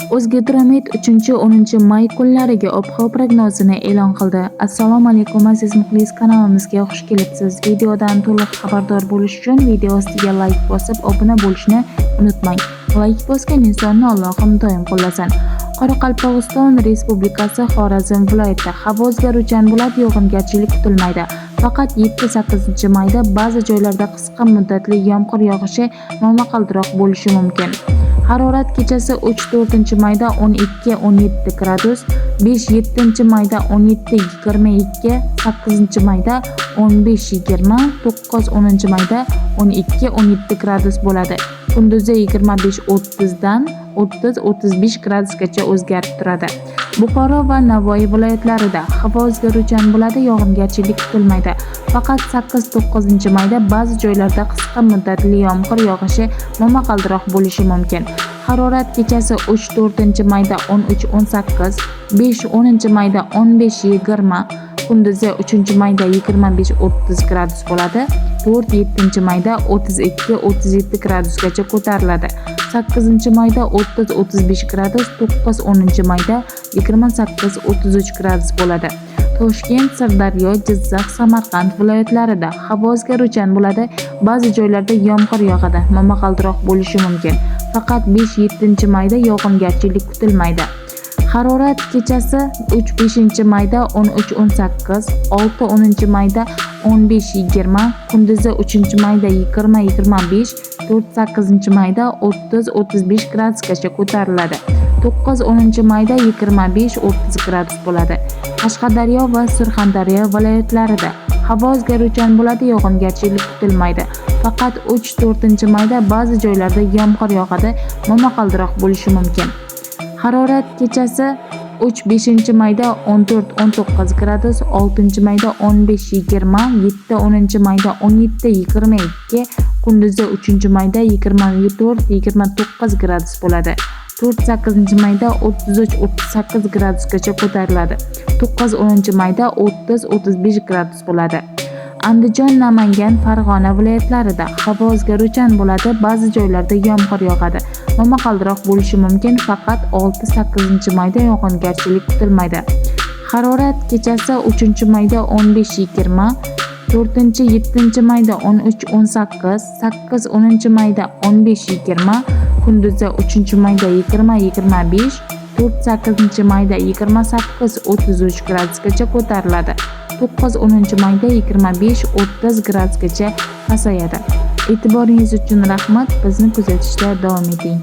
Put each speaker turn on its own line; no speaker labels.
O'zgidromet 3-10 may kunlariga ob-havo prognozini e'lon qildi. Assalomu alaykum, aziz muxlis, kanalimizga xush kelibsiz. Videodan to'liq xabardor bo'lish uchun video ostiga layk bosib, obuna bo'lishni unutmang. Layk bosgan insonni Allohim doim qo'llasin. Qoraqalpog'iston Respublikasi, Xorazm viloyati: havo o'zgaruvchan bo'ladi, yog'ingarchilik kutilmaydi. Faqat 7-8 mayda ba'zi joylarda qisqa muddatli yomg'ir yog'ishi momaqaldiroq bo'lishi mumkin. Harorat kechasi 3-4 mayda 12-17 gradus, 5-7 mayda 17-22, 8 mayda 15-20, 9-10 mayda 12-17 gradus bo'ladi. Kunduzi 25-30 dan 30-35 gradusgacha o'zgarib turadi. Buxoro va Navoiy viloyatlarida havo o'zgaruvchan bo'ladi, yog'ingarchilik kutilmaydi. Faqat 8-9 mayda ba'zi joylarda qisqa muddatli yomg'ir yog'ishi momaqaldiroq bo'lishi mumkin. Harorat kechasi 3-4 mayda 13-18, 5-10 mayda 15-20, kunduzi 3 mayda 25-30 gradus bo'ladi. 4-7 mayda 32-37 gradusgacha ko'tariladi. 8 mayda 30-35 gradus, 9-10 mayda 28-33 gradus bo'ladi. Toshkent, Sirdaryo, Jizzax, Samarqand viloyatlarida havo o'zgaruvchan bo'ladi. Ba'zi joylarda yomg'ir yog'adi, momaqaldiroq bo'lishi mumkin. Faqat 5-7 mayda yog'ingarchilik kutilmaydi. Harorat kechasi 3-5 mayda 13-18, 6-10 mayda 15-20, kunduzi 3 mayda 20-25, 4-8 mayda 30-35 gradusgacha ko'tariladi. 9-10 mayda 25-30 gradus bo'ladi. Qashqadaryo va Surxondaryo viloyatlarida havo o'zgaruvchan bo'ladi, yog'ingarchilik kutilmaydi. Faqat 3-4 mayda ba'zi joylarda yomg'ir yog'adi, momaqaldiroq bo'lishi mumkin. Harorat kechasi 3-5 mayda 14-19 gradus, 6 mayda 15-20, 7-10 mayda 17-22, kunduzi 3 mayda 24-29 gradus bo'ladi. 4-8 mayda 33-38 gradusgacha ko'tariladi. 9-10 mayda 30-35 gradus bo'ladi. Andijon, Namangan, Farg'ona viloyatlarida havo o'zgaruvchan bo'ladi, ba'zi joylarda yomg'ir yog'adi. Momaqaldiroq bo'lishi mumkin, faqat 6-8 mayda yog'ingarchilik kutilmaydi. Harorat kechasi 3 mayda 15-20, 4-7 mayda 13-18, 8-10 mayda 15-20, kunduzi 3 mayda 20-25, 4-8 mayda 28-33 gradusgacha ko'tariladi. 9-10 mayda 25-30 gradusgacha pasayadi. E'tiboringiz uchun rahmat. Bizni kuzatishda davom eting.